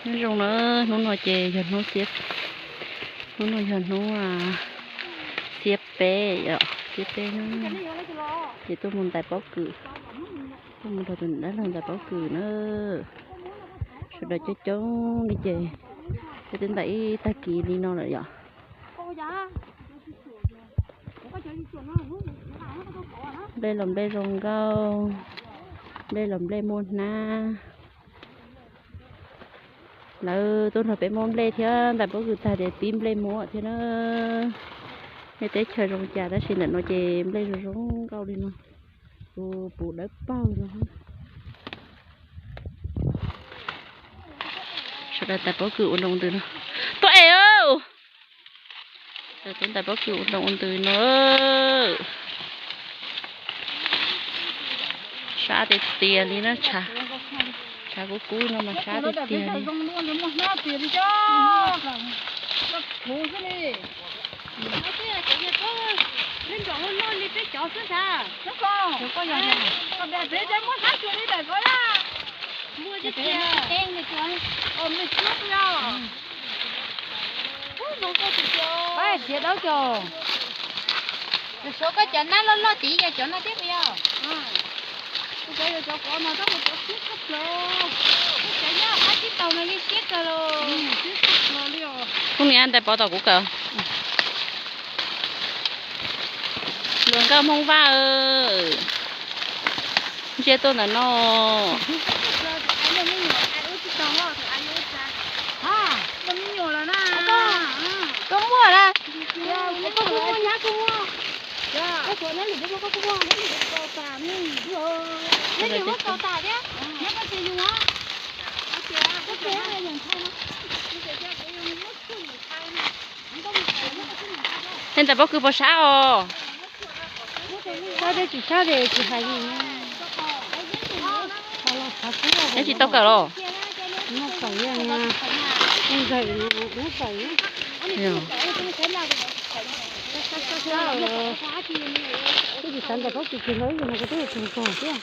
Nyob zoo na, hnub no ces yog hnub xiab, hnub no yog hnub xiab peb yom, xiab peb na. Ces tuaj mus ntais pob kws, tuaj mus nrog tus niam dab laug ntais pob kws na. Sawv daws coob coob li ces peb twb ntais ib tag kis li no lawm yom. Nplej los nplej zoo nkauj, nplej los nplej muaj hnab. Lawv tuaj nrog peb muab nplej thiab ntais pob kws tag ces pib nplej muab thiab na. Nej teb chaws zoo cas tab sis ntawm no ces nplej zoo zoo nkauj li no. Tus puv dawb paug no. Sawv daws ntais pob kws ua nroo ntws no. Tuaj es, sawv daws ntais pob kws ua nroo ua ntws no. Sab tiag tiag li na, tshav kub kub no mas sab tiag tiag li. Siav dawb cov, suav koj cov nab loj loj tid yog cov no thiab puas yog? Cov yog cov kov mas tab sis cov siab tshaj plaws, cov nyob qab tsib taug no yeej siab kawg los. Phooj ywg, ntais pov tom kuv kawm. Hluas nkauj Hmoob Vaj, ntsia tuaj ntawm no. Koj muaj lawm, koj kuj muaj, nyab kuj muaj. Koj kuj muaj, koj kuj muaj. Neb muab tau tas thiab, neb koj tsis yus. Tej ntais pob kws puas sab os? Sab thiab tsis sab ces tsis hais li. Neb tsis tau kawm los? Muab kawm, muab kawm, muab kawm. Twb tsis xav ntais pob kws kiag los ib yam no kuv twb yuav tsum kawm thiab.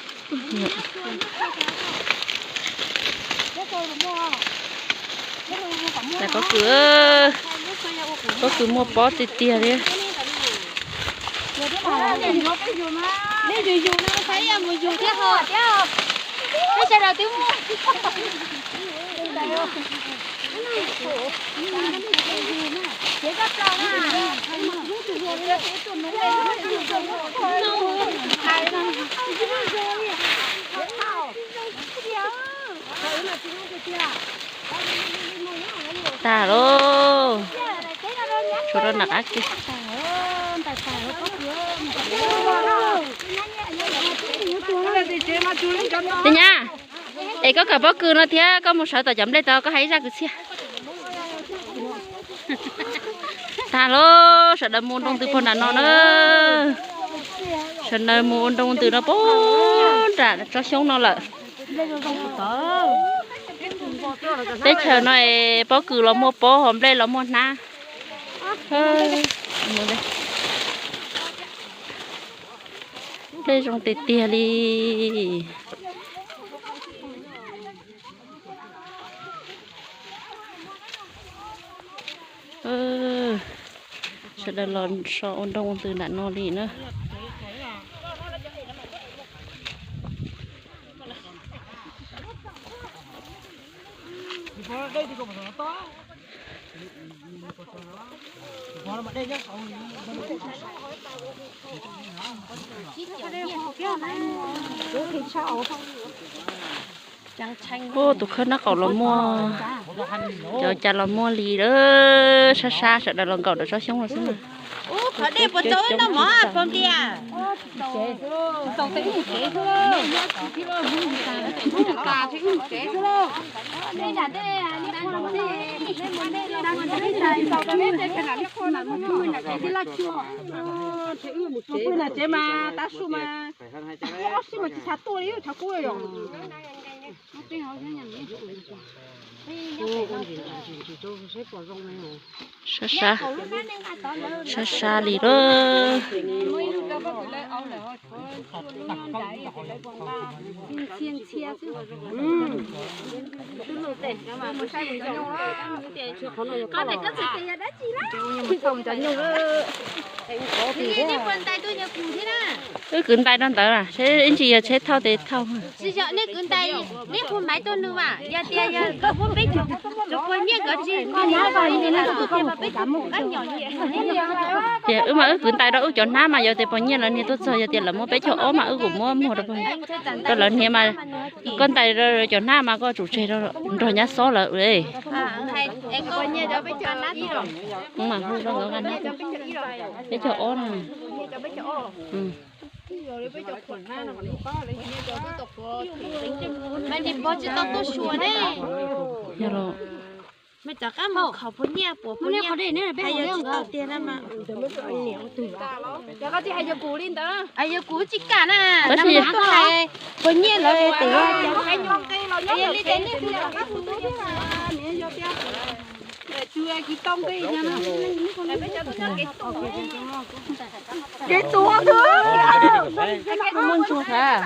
Ntais pob kws, pob kws muaj pob tiag tiag li. Neb yus yus no, mus yus thiab ho. Peb sawv daws twb muaj. Tag lauj, tshuav rau nram qab kiag. Tij Nyab, es koj kawm pob kws no thiab koj mus sawv tom cov nplej tod koj hais ib zaj kwv txhiaj. Tag lauj, sawv daws mus ua nroo ntws puag nram no na. Sawv daws mus ua nroo ntws no puag nram tsob xyoob no lawm. Teb chaws no es pob kws los muaj pob ho nplej los muaj hnab. Nplej zoo tiag tiag li. Sawv daws los so ua nroo ntws nram no li na. Ub, tus khawb nab qaum los muaj, cov cas los muaj li lawm, sab sab sawv daws los nkaum rau tsob xyoob no xwb na. Ub, qhov dej puas tau wb noj mov pog tias? Tsev mas tav su mas ob sij mas tsis xav tuaj li, tshav kub yom. Sab sab, sab sab li lawm. Wb kwv ntais rau ntawd seb ib ntsis yog tsheb thauj tes thauj. Tias wb mas wb kwv ntais rau wb cov hnab mas yog tias pog nyiaj lawv niag tuaj txog yog tias lawv muab peb caug ob mas wb kuj muab muag rau pog, rau lawv niag mas koj ntais rau cov hnab mas koj tsum tseg rau nrog nyab xob lawm. Peb caug ob no. Yog los, pog nyiaj lawv tes kev tuag. Muaj ntsuag thiab.